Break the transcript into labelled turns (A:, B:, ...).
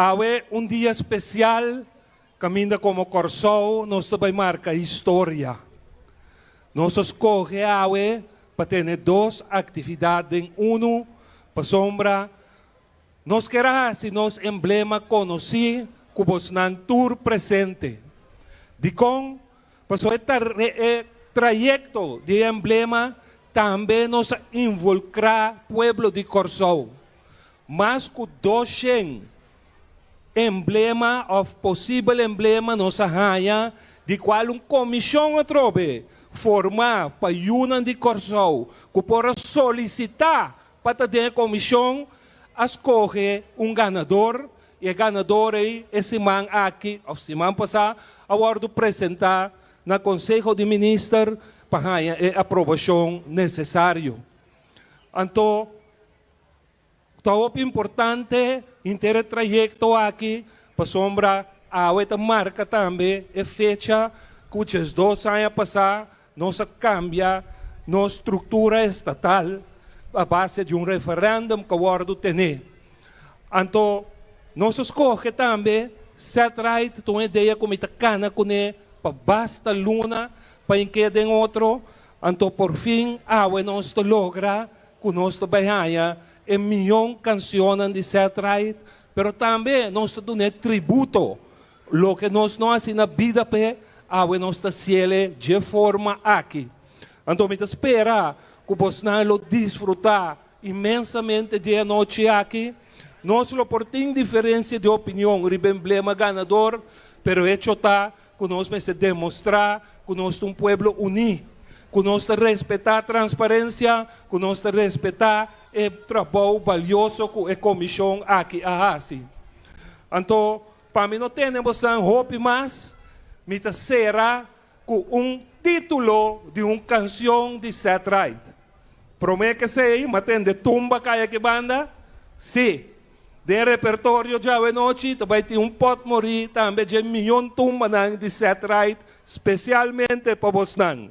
A: Awe un dia spesial, kaminda komo Kòrsou nos ta bai marka historia. Nos a skohe awe pa tene dos aktividat den unu, pasobra nos kier a hasi nos emblema konosí ku bosnan tur presente. Dikon? Pasobra e trayekto di e emblema tambe nos a involkrá pueblo di Kòrsou. Mas ku 200 emblema òf posibel emblema nos a haña, di kual un komishon atrobe formá pa yunan di Kòrsou ku por a solisitá pa ta den e komishon a skohe un ganador i e ganador ei e siman aki òf siman pasá a wòrdu presentá na Konseho di Minister pa haña e aprobashon nesesario. Anto ta hopi importante henter e trayekto aki pasobra awe ta marka tambe e fecha ku 12 aña pasá nos a kambia nos struktura estatal a base di un referèndum ku a wòrdu tené. Anto nos a skohe tambe Ced Ride, ta un idea ku mi ta kana kuné pa basta luna pa in keda den otro. Anto por fin awe nos ta logra ku nos ta bai haña e mion kanshonnan di Ced Ride, pero tambe nos ta dun'é tributo, loke nos no hasi na bida p'e, awe nos ta hasiel dje forma aki. Anto mi ta spera ku bosnan lo disfrutá inmensamente di e anochi aki. Nos lo por tin diferensia di opinion riba emblema ganador, pero hecho ta ku nos mester demostrá ku nos ta un pueblo uní, ku nos ta respetá transparensia, ku nos ta respetá e trabou balioso ku e komishon aki a hasi. Anto, pa mi no tene bosan hopi mas, mi ta sera ku un título di un kanshon di Ced Ride. Promé ku esei, m'a tende tumba kai aki banda? Sí. Den repertorio djawe nochi ta bai tin un pòtmorí tambe dje mion tumbanan di Ced Ride spesialmente pa bosnan.